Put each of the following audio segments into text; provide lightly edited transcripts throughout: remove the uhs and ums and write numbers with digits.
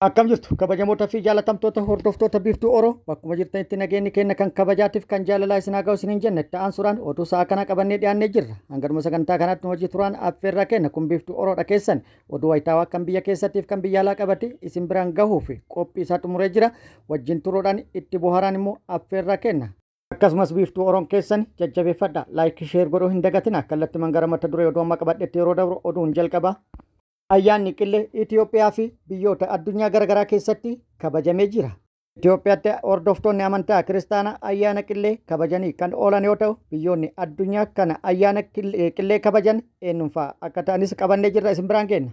Akkam jirtu kabajamoota fi jaalatamtoota hordoftoota Biiftuu Oro, bakkuma jirtanitti nageenyi keenya kan kabajaatiif kan jaalalaa isin haa ga'u isiniin jenna. Itti aansuudhaan oduu sa'a kana qabannee dhiyaannee jirra. Hanganuma sagantaa kanaatti nu hojii turaan affeerraa keenya. Kun Biiftuu Oroodha keessan oduu wayitaawaa kan biyya keessattiif kan biyya alaa qabate isin biraan gahuuf qophii isaa xumuree jira. Wajjin turuudhaan itti bohaaraan immoo affeerraa kenna. Akkasumas Biiftuu Oroon keessan jajjabeeffadha. Like, share godhuu hin dagatina. Kallattiman gara mata duree oduu amma qabadhetti yeroo dabru, oduun jalqaba. Ayyaanni Qillee Itoophiyaa fi biyyoota addunyaa garaagaraa keessatti kabajamee jira. Itoophiyaatti hordoftoonni amantaa Kiristaanaa ayyaana Qillee kabajanii kan oolan yoo ta'u, biyyoonni addunyaa kana ayyaana Qillee kabajan eenyuun fa'aa akka ta'anis qabannee jirra, isin biraan geenna.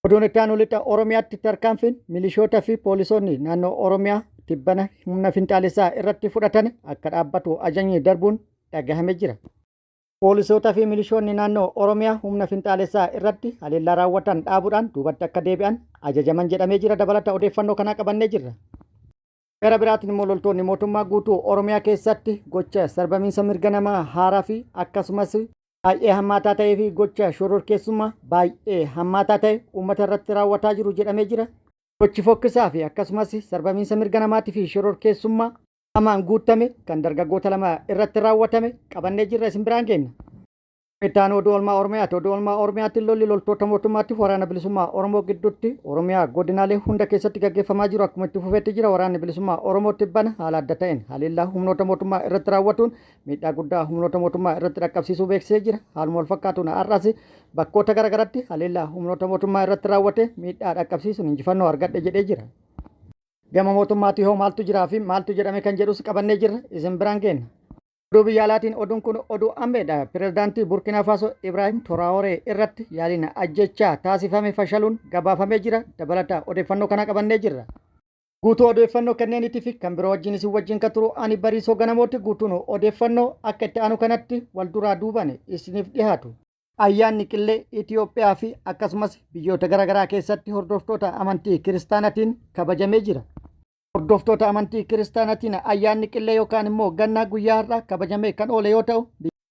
Oduun itti aanu, lixa Oromiyaatti tarkaanfiin milishoota fi poolisoonni naannoo Oromiyaa tibbana humna finxaalessaa irratti fudhatan akka dhaabbatu ajajni darbuun dhagahamee jira. Poolisootaa fi milishoonni naannoo Oromiyaa humna finxaalessaa irratti haleellaa raawwatan dhaabuudhaan duubatti akka deebi'an ajajaman jedhamee jira. Dabalata odeeffannoo kanaa qabannee jirra. Gara biraatiin immoo loltoonni mootummaa guutuu Oromiyaa keessatti gocha sarbamiinsa mirga namaa haaraa fi akkasumas baay'ee hammaataa ta'ee fi gocha shororkeessummaa baay'ee hammaataa ta'e uummata irratti raawwataa jiru jedhamee jira. Gochi fokkisaa fi akkasumas sarbamiinsa mirga namaatii fi shororkeessummaa hamaan guuttame kan dargaggoota lama irratti raawwatame qabannee jirra, isin biraan geenna. Itti aanu oduu oolmaa Oromiyaati. Oduu oolmaa Oromiyaatti lolli loltoota mootummaatti Waraana Bilisummaa Oromoo gidduutti Oromiyaa godinaalee hunda keessatti gaggeeffamaa jiru akkuma itti fufetti jira. Waraanni Bilisummaa Oromoo tibbana haala adda ta'een haleellaa humnoota mootummaa irratti raawwatuun miidhaa guddaa humnoota mootummaa irratti dhaqqabsiisuu beeksisee jira. Haaluma wal fakkaatuun har'as bakkoota garaagaraatti haleellaa humnoota mootummaa irratti raawwate miidhaa dhaqqabsiisuun injifannoo argadhe jedhee jira. Gama mootummaatii hoo maaltu jiraa fi maaltu jedhame kan jedhus qabannee jirra, isin biraan geenna. Oduu biyya alaatiin oduun kun oduu ammeedha. Pirezidaantii Burkina Faso Ibraahim Toraaworee irratti yaaliin ajjechaa taasifame fashaluun gabaafamee jira. Dabalata odeeffannoo kana qabannee jirra. Guutuu odeeffannoo kenneeniitii fi kan biroo wajjin isin wajjin kan turu ani Bariisoo Ganamooti. Guutuun odeeffannoo akka itti aanu kanatti wal duraa duubaan isiniif dhiyaatu. Ayyaanni Qillee Itoophiyaa fi akkasumas biyyoota garaagaraa keessatti hordoftoota amantii Kiristaanatiin kabajamee jira. Hordoftoota amantii Kiristaanatiin ayyaanni Qillee yookaan immoo Gannaa guyyaa har'aa kabajamee kan oole yoo ta'u,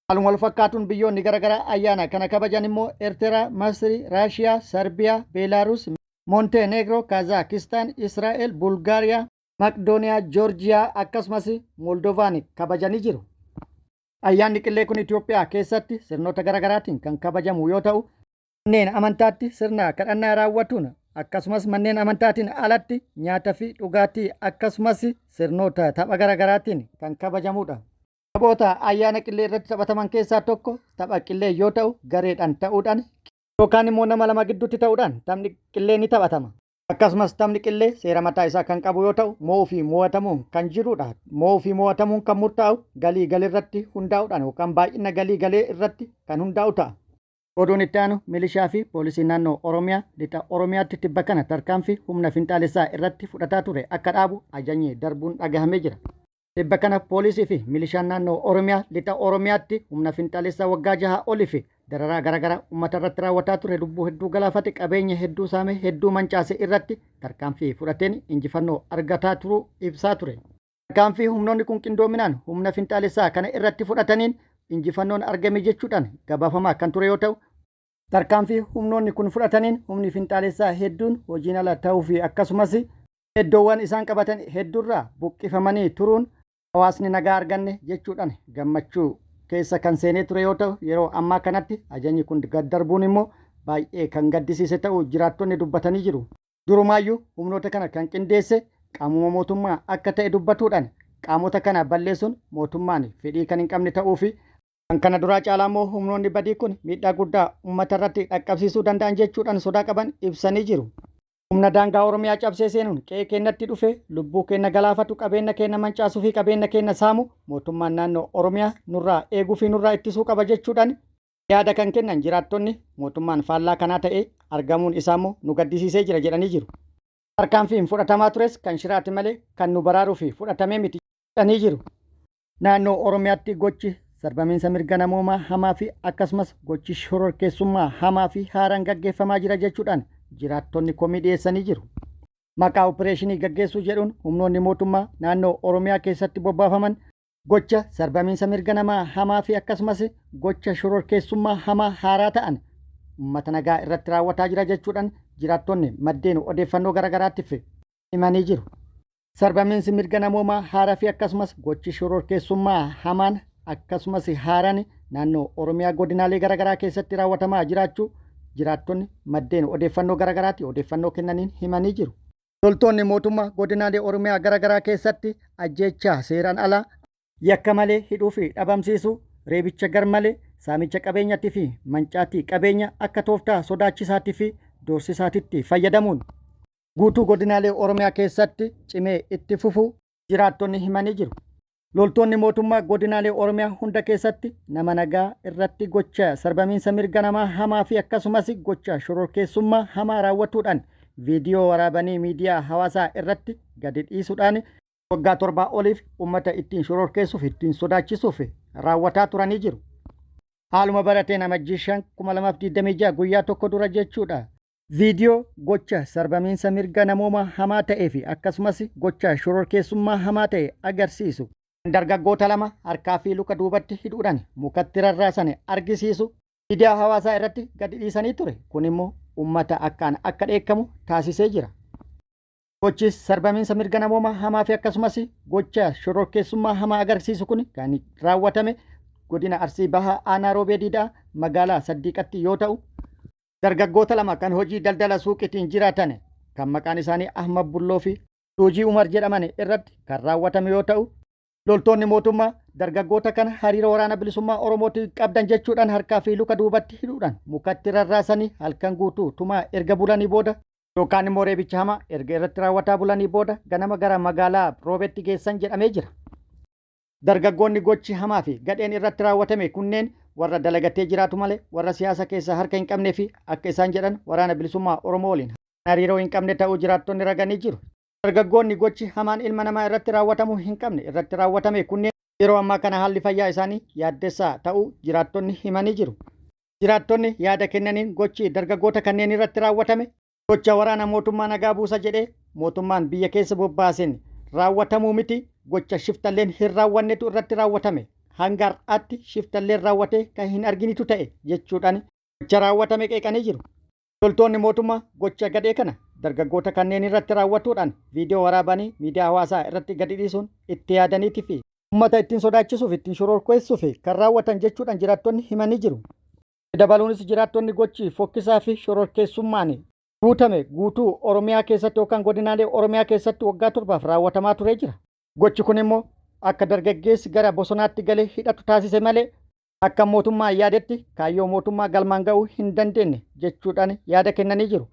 haaluma wal fakkaatuun biyyoonni garaagaraa ayyaana kana kabajan immoo Eertiraa, Masrii, Raashiyaa, Sarbiyaa, Beelaaruus, Monteenegroo, Kaazaakistaan, Israa'el, Bulgaariyaa, Maqdooniyaa, Joorjiyaa akkasumas Moldovaan kabajanii jiru. Ayyaanni Qillee kun Itoophiyaa keessatti sirnoota garaagaraatiin kan kabajamu yoo ta'u, manneen amantaatti sirna kadhannaa raawwatuun akkasumas manneen amantaatiin alatti nyaata fi dhugaatii akkasumas sirnoota tapha garaagaraatiin kan kabajamudha. Taphoota ayyaana Qillee irratti taphataman keessaa tokko tapha Qillee yoo ta'u, gareedhaan ta'uudhaan yookaan immoo nama lama gidduutti ta'uudhaan taphni Qillee ni taphatama. Akkasumas taphni Qillee seera mataa isaa kan qabu yoo ta'u, mo'uu fi mo'atamuun kan jirudha. Mo'uu fi mo'atamuun kan murtaa'u galii galirratti hundaa'uudhaan yookaan baay'ina galii galee irratti kan hundaa'u ta'a. Oduun itti aanu, milishaa fi poolisiin naannoo Oromiyaa lixa Oromiyaatti tibba kana tarkaanfii humna finxaalessaa irratti fudhataa ture akka dhaabu ajajni darbuun dhagahamee jira. Tibba kana poolisii fi milishaan naannoo Oromiyaa lixa Oromiyaatti humna finxaalessaa waggaa 6 olii fi dararaa garaagaraa uummata irratti raawwataa ture, lubbuu hedduu galaafate, qabeenya hedduu saame, hedduu mancaase irratti tarkaanfii fudhateen injifannoo argataa turuu ibsaa ture. Tarkaanfii humnoonni kun qindoominaan humna finxaalessaa kana irratti fudhataniin injifannoon argame jechuudhaan gabaafamaa kan ture yoo ta'u, tarkaanfii humnoonni kun fudhataniin humni finxaalessaa hedduun hojiin ala ta'uu fi akkasumas iddoowwan isaan qabatan hedduurraa buqqifamanii turuun hawaasni nagaa arganne jechuudhaan gammachuu keessa kan seenee ture yoo ta'u, yeroo ammaa kanatti ajajni kun gad darbuun immoo baay'ee kan gaddisiise ta'uu jiraattonni dubbatanii jiru. Durumaayyuu humnoota kana kan qindeesse qaamuma mootummaa akka ta'e dubbatuudhaan, qaamota kana balleessuun mootummaan fedhii kan hin qabne ta'uu fi kan kana duraa caalaa immoo humnoonni badii kun miidhaa guddaa uummata irratti dhaqqabsiisuu danda'an jechuudhaan sodaa qaban ibsanii jiru. Humna daangaa Oromiyaa cabsee seenuun qe'ee keenyatti dhufe lubbuu keenya galaafatu, qabeenya keenya mancaasuu fi qabeenya keenya saamu mootummaan naannoo Oromiyaa nurraa eeguu fi nurraa ittisuu qaba jechuudhaan yaada kan kennan jiraattonni, mootummaan faallaa kanaa ta'ee argamuun isaa immoo nu gaddisiisee jira jedhanii jiru. Tarkaanfiin fudhatamaa tures kan shiraati malee kan nu baraaruu fi fudhatamee miti jedhanii jiru. Naannoo Oromiyaatti gochi sarbamiinsa mirga namoomaa hamaa fi akkasumas gochi shororkeessummaa hamaa fi haaraan gaggeeffamaa jira jechuudhaan jiraattonni komii dhiyeessanii jiru. Maqaa opereeshinii gaggeessuu jedhuun humnoonni mootummaa naannoo Oromiyaa keessatti bobbaafaman gocha sarbamiinsa mirga namaa hamaa fi akkasumas gocha shororkeessummaa hamaa haaraa ta'an uummata nagaa irratti raawwataa jira jechuudhaan jiraattonni maddeen odeeffannoo garaagaraatiif himanii jiru. Sarbamiinsi mirga namoomaa haaraa fi akkasumas gochi shororkeessummaa hamaan akkasumas haaraan naannoo Oromiyaa godinaalee garaagaraa keessatti raawwatamaa jiraachuu jiraattonni maddeen odeeffannoo garaagaraatti odeeffannoo kennaniin himanii jiru. Loltoonni mootummaa godinaalee Oromiyaa garaagaraa keessatti ajjeechaa seeraan alaa, yakka malee hidhuu fi dhabamsiisuu, reebicha garmalee, saamicha qabeenyaatii fi mancaatii qabeenya akka tooftaa sodaachisaatii fi doorsisaatitti fayyadamuun guutuu godinaalee Oromiyaa keessatti cimee itti fufuu jiraattonni himanii jiru. Loltoonni mootummaa godinaalee Oromiyaa hunda keessatti nama nagaa irratti gocha sarbamiinsa mirga namaa hamaa fi akkasumas gocha shororkeessummaa hamaa raawwatuudhaan viidiyoo waraabanii miidiyaa hawaasaa irratti gadi dhiisuudhaan waggaa torbaa oliif uummata ittiin shororkeessuuf ittiin sodaachisuuf raawwataa turanii jiru. Haaluma barateen Amajjii 5 2026 guyyaa tokko dura jechuudha. Viidiyoo gocha sarbamiinsa mirga namoomaa hamaa ta'ee fi akkasumas gocha shororkeessummaa hamaa ta'e agarsiisu, kan dargaggoota lama harkaa fi luka duubatti hidhuudhaan mukatti rarraasan argisiisu miidiyaa hawaasaa irratti gadi dhiisanii ture. Kun immoo uummata akkaan akka dheekkamu taasisee jira. Gochi sarbamiinsa mirga namoomaa hamaa fi akkasumas gocha shororkeessummaa hamaa agarsiisu kun kan raawwatame godina Arsii Bahaa Aanaa Roobee Diidaa magaalaa Saddiiqatti yoo ta'u, dargaggoota lama kan hojii daldala suuqiitiin jiraatan kan maqaan isaanii Ahmad Bulloo fi Tuujii Umar jedhaman irratti kan raawwatame yoo ta'u, loltoonni mootummaa dargaggoota kana hariiroo waraana bilisummaa Oromootiin qabdan jechuudhaan harkaa fi luka duubatti hidhuudhaan mukatti rarraasanii halkan guutuu tumaa erga bulanii booda yookaan immoo reebicha hamaa erga irratti raawwataa bulanii booda ganama gara magaalaa Roobetti geessan jedhamee jira. Dargaggoonni gochi hamaa fi gadheen irratti raawwatame kunneen warra dalagatee jiraatu malee warra siyaasa keessaa harka hin qabnee fi akka isaan jedhan waraana bilisummaa Oromoo waliin hariiroo hin qabne ta'uu jiraattonni raganii jiru. Dargaggoonni gochi hamaan ilma namaa irratti raawwatamuu hin qabne irratti raawwatame kunneen yeroo ammaa kana haalli fayyaa isaanii yaaddessaa ta'uu jiraattonni himanii jiru. Jiraattonni yaada kennaniin gochi dargaggoota kanneen irratti raawwatame gocha waraana mootummaa nagaa buusa jedhee mootummaan biyya keessa bobbaaseen raawwatamuu miti, gocha shiftalleen hin raawwannetu irratti raawwatame. Hanga har'aatti shiftalleen raawwatee kan hin arginitu ta'e jechuudhaan gocha raawwatame qeeqanii jiru. Loltoonni mootummaa gocha gadhee kana dargaggoota kanneen irratti raawwatuudhaan viidiyoo waraabanii miidiyaa hawaasaa irratti gadi dhiisuun itti yaadaniitii fi uummata ittiin sodaachisuuf ittiin shororkeessuuf kan raawwatan jechuudhaan jiraattonni himanii jiru. Dabaluunis jiraattonni gochi fokkisaa fi shororkeessummaan guutame guutuu Oromiyaa keessatti yookaan godinaalee Oromiyaa keessatti waggaa torbaaf raawwatamaa turee jira. Gochi kun immoo akka dargaggeessi gara bosonaatti galee hidhatu taasise malee akka mootummaa yaadetti kaayyoo mootummaa galmaan ga'uu hin dandeenye jechuudhaan yaada kennanii jiru.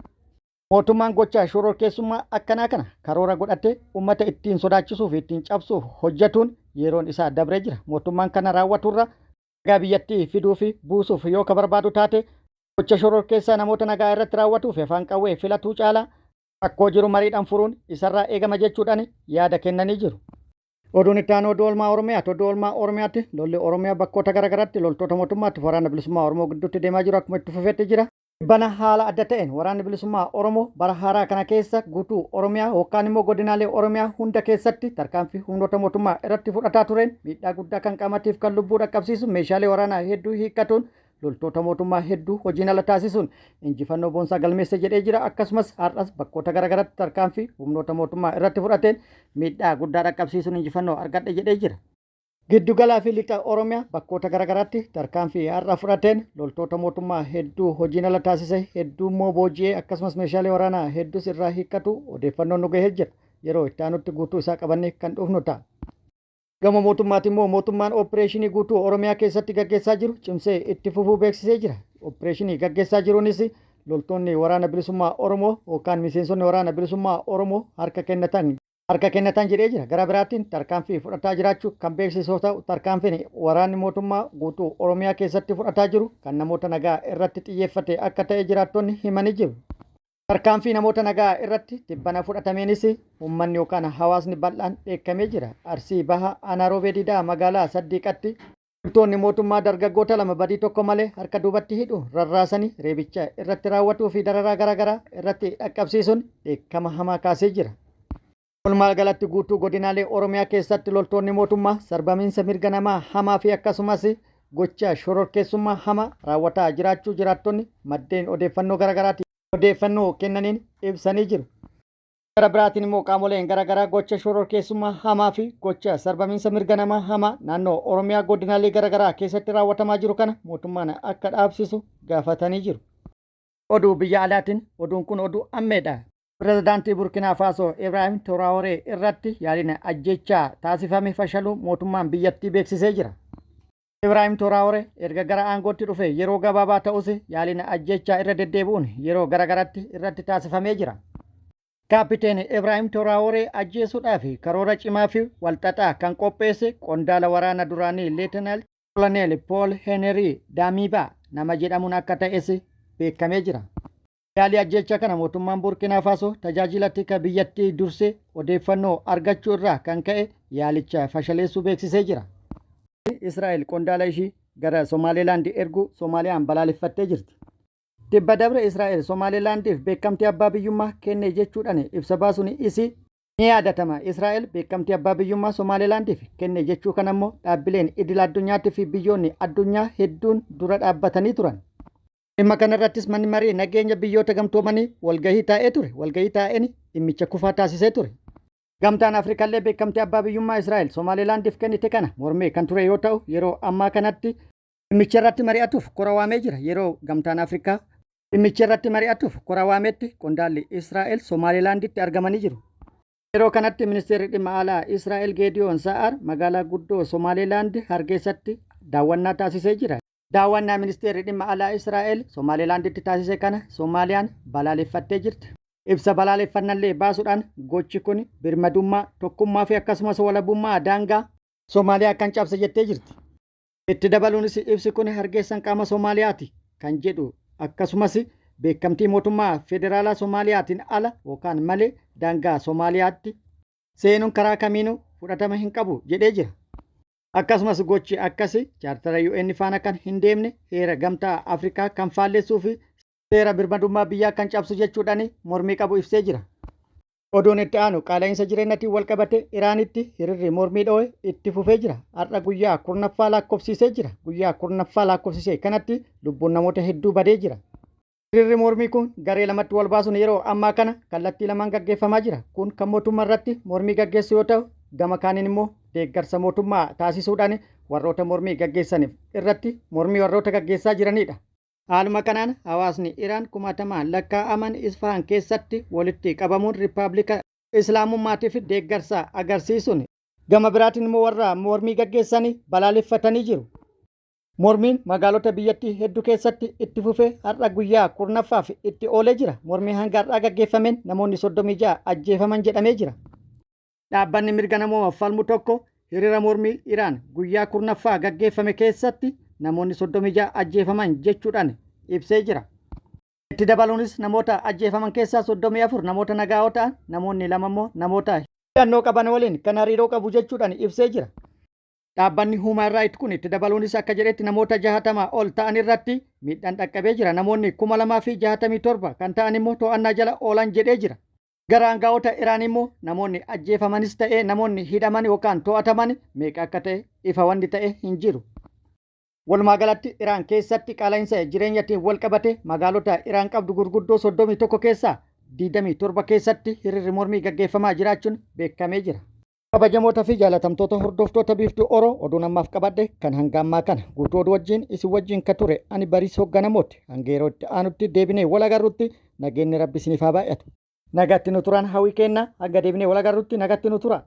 Mootummaan gocha shororkeessummaa akkanaa kana karoora godhatee uummata ittiin sodaachisuu fi ittiin cabsuuf hojjetuun yeroon isaa dabree jira. Mootummaan kana raawwaturra nagaa biyyattii fiduu fi buusuuf yoo ka barbaadu taate gocha shororkeessaa namoota nagaa irratti raawwatuu fi afaan qawwee filatuu caalaa rakkoo jiru mariidhaan furuun isarraa eegama jechuudhaan yaada kennanii jiru. Oduun itti aanu oduu oolmaa Oromiyaati. Oduu oolmaa Oromiyaatti lolli Oromiyaa bakkoota garaagaraatti loltoota mootummaatti waraana bilisummaa Oromoo gidduutti deemaa jiru akkuma itti fufetti jira. Bana haala adda ta'een waraanni bilisummaa Oromoo bara haaraa kana keessa guutuu Oromiyaa yookaan immoo godinaalee Oromiyaa hunda keessatti tarkaanfii humnoota mootummaa irratti fudhataa tureen miidhaa guddaa kan qaamatiif kan lubbuu dhaqqabsiisu meeshaalee waraanaa hedduu hiikkatuun loltoota mootummaa hedduu hojiin ala taasisuun injifannoo boonsaa galmeesse jedhee jira. Akkasumas har'as bakkoota garaagaraatti tarkaanfii humnoota mootummaa irratti fudhateen miidhaa guddaa dhaqqabsiisuun injifannoo argadhe jedhee jira. Giddugalaa fi lixa Oromiyaa bakkoota garaagaraatti tarkaanfii har'a fudhateen loltoota mootummaa hedduu hojiin ala taasise, hedduu immoo booji'ee, akkasumas meeshaalee waraanaa hedduus irraa hiikkatu odeeffannoon nu gahee jira. Yeroo itti aanutti guutuu isaa qabannee kan dhufnu ta'a. Gama mootummaati immoo mootummaan ooppireeshinii guutuu Oromiyaa keessatti gaggeessaa jiru cimsee itti fufuu beeksisee jira. Ooppireeshinii gaggeessaa jiruunis loltoonni waraana bilisummaa Oromoo yookaan miseensonni waraana bilisummaa Oromoo harka kennatan jedhee jira. Gara biraatiin tarkaanfii fudhataa jiraachuu kan beeksisu yoo ta'u, tarkaanfiin waraanni mootummaa guutuu Oromiyaa keessatti fudhataa jiru kan namoota nagaa irratti xiyyeeffate akka ta'e jiraattonni himanii jiru. Tarkaanfii namoota nagaa irratti tibbana fudhatameenis uummanni yookaan hawaasni bal'aan dheekkamee jira. Arsii Baha Aanaa Roobee Diidaa magaalaa Saddiiqatti loltoonni mootummaa dargaggoota lama badii tokko malee harka duubatti hidhu rarraasanii reebicha irratti raawwatuu fi dararaa garaagaraa irratti dhaqqabsiisuun dheekkama hamaa kaasee jira. Walumaa galatti guutuu godinaalee Oromiyaa keessatti loltoonni mootummaa sarbamiinsa mirga namaa hamaa fi akkasumas gocha shororkeessummaa hamaa raawwataa jiraachuu jiraattonni maddeen odeeffannoo garaagaraati. Odeeffannoo kennaniin ibsanii jiru. Gara biraatiin immoo qaamoleen garaagaraa gocha shororkeessummaa hamaa fi gocha sarbamiinsa mirga namaa hamaa naannoo Oromiyaa godinaalee garaagaraa keessatti raawwatamaa jiru kana mootummaan akka dhaabsisu gaafatanii jiru. Oduu biyya alaatiin oduun kun oduu ammeedha. Pirezidaantii Burkinaa Faasoo Ibraahim Traoree irratti yaaliin ajjechaa taasifame fashaluu mootummaan biyyattii beeksisee jira. Ibraahim Traoree erga gara aangootti dhufe yeroo gabaabaa ta'us yaaliin ajjechaa irra deddeebi'uun yeroo garaagaratti irratti taasifamee jira. Kaappiteen Ibraahim Traoree ajjeesuudhaaf karoora cimaa fi walxaxaa kan qopheesse qondaala waraana duraanii Leetinaal Koloneel Pool Henrii Daamiibaa nama jedhamuun akka ta'es beekamee jira. Yaalii ajjeechaa kana mootummaan Burkinaa Faasoo tajaajila tika biyyattii dursee odeeffannoo argachuu irraa kan ka'e yaalicha fashaleessuu beeksisee jira. Israa'el qondaala ishii gara Somaalilaand erguu Somaaliyaan balaaleffattee jirti. Tibba dabre Israa'el Somaalilaandiif beekamtii abbaa biyyummaa kenne jechuudhaan ibsa baasuun isii ni yaadatama. Israa'el beekamtii abbaa biyyummaa Somaalilaandiif kenne jechuu kan ammoo dhaabbileen idil addunyaatti fi biyyoonni addunyaa hedduun dura dhaabbatanii turan. Dhimma kanarrattis manni marii nageenya biyyoota gamtoomanii walgahii taa'ee ture. Walgahii taa'een dhimmicha kufaa taasisee ture. Gamtaan Afrikaallee beekamtii abbaa biyyummaa Israa'el Somaalilaandiif kennite kana mormee kan ture yoo ta'u, yeroo ammaa kanatti dhimmicha irratti mari'atuuf kora waamee jira. Yeroo Gamtaan Afrikaa dhimmicha irratti mari'atuuf kora waametti qondaalli Israa'el Somaalilaanditti argamanii jiru. Yeroo kanatti ministeerri dhimma alaa Israa'el Geediyoon Sa'aar magaalaa guddoo Somaalilaand Hargeessatti daawwannaa taasisee jira. Daawwannaa ministeerri dhimma alaa Israa'el Somaalilaanditti taasise kana Somaaliyaan balaaleffattee jirti. Ibsa balaaleffannallee baasuudhaan gochi kun birmadummaa, tokkummaa fi akkasumas walabummaa daangaa Somaaliyaa kan cabse jettee jirti. Itti dabaluunis ibsi kun Hargeessan qaama Somaaliyaati kan jedhu, akkasumas beekamtii mootummaa federaalaa Somaaliyaatiin ala yookaan malee daangaa Somaaliyaatti seenuun karaa kamiinuu fudhatama hin qabu jedhee jira. Akkasumas gochi akkasii chaartara UN faana kan hin deemne, heera Gamtaa Afrikaa kan faallessuu fi seera birmadummaa biyyaa kan cabsu jechuudhaan mormii qabu ibsee jira. Oduun itti aanu qaala'insa jireenyatiin wal qabate Iraanitti hiriirri mormii dho'e itti fufee jira. Har'a guyyaa 10ffaa lakkoofsisee jira. Guyyaa 10ffaa lakkoofsisee kanatti lubbuun namoota hedduu badee jira. Hiriirri mormii kun garee lamatti wal baasuun yeroo ammaa kana kallattii lamaan gaggeeffamaa jira. Kun kan mootummaa irratti mormii gaggeessu yoo ta'u, gama kaaniin immoo deeggarsa mootummaa taasisuudhaan warroota mormii gaggeessaniif irratti mormii warroota gaggeessaa jiranidha. Haaluma kanaan hawaasni Iraan kumaatamaan lakkaa'aman Isfahan keessatti walitti qabamuun Riippaabilika Islaamummaatiif deeggarsa agarsiisuun, gama biraatiin immoo warra mormii gaggeessan balaaleffatanii jiru. Mormiin magaalota biyyattii hedduu keessatti itti fufee har'a guyyaa 10ffaaf itti oolee jira. Mormii hanga har'aa gaggeeffameen namoonni 36 ajjeefaman jedhamee jira. Dhaabbanni mirga namoomaaf falmu tokko hiriira mormii Iraan guyyaa 10ffaa gaggeeffame keessatti namoonni 36 ajjeefaman jechuudhaan ibsee jira. Itti dabaluunis namoota ajjeefaman keessaa 34 namoota nagaa yoo ta'an, namoonni lama immoo namoota hidhannoo qaban waliin kan hariiroo qabu jechuudhaan ibsee jira. Dhaabbanni Human Rights kun itti dabaluunis akka jedhetti namoota 60 ol ta'an irratti miidhaan dhaqqabee jira. Namoonni 2067 kan ta'an immoo to'annaa jala oolan jedhee jira. Gara aangaa'ota Iraan immoo namoonni ajjeefamanis ta'ee namoonni hidhaman yookaan to'ataman meeqa akka ta'e ifa wanti ta'e hin jiru. Walumaa galatti Iraan keessatti qaala'insa jireenyatiin wal qabate magaalota Iraan qabdu gurguddoo 31 keessaa 27 keessatti hiriirri mormii gaggeeffamaa jiraachuun beekamee jira. Kabajamoota fi jaalatamtoota hordoftoota Biiftuu Oro, oduun ammaaf qabadhe kan hanga ammaa kana. Guutuu oduu wajjin isin wajjin ka ture ani Bariis Hoogganamooti. Hanga yeroo itti aanutti deebinee wal agarrutti nageenyi Rabbi isiniif haa baay'atu. Nagatti nu turaan hawwii kenna. Hanga deebinee wal agarrutti nagatti nu tura.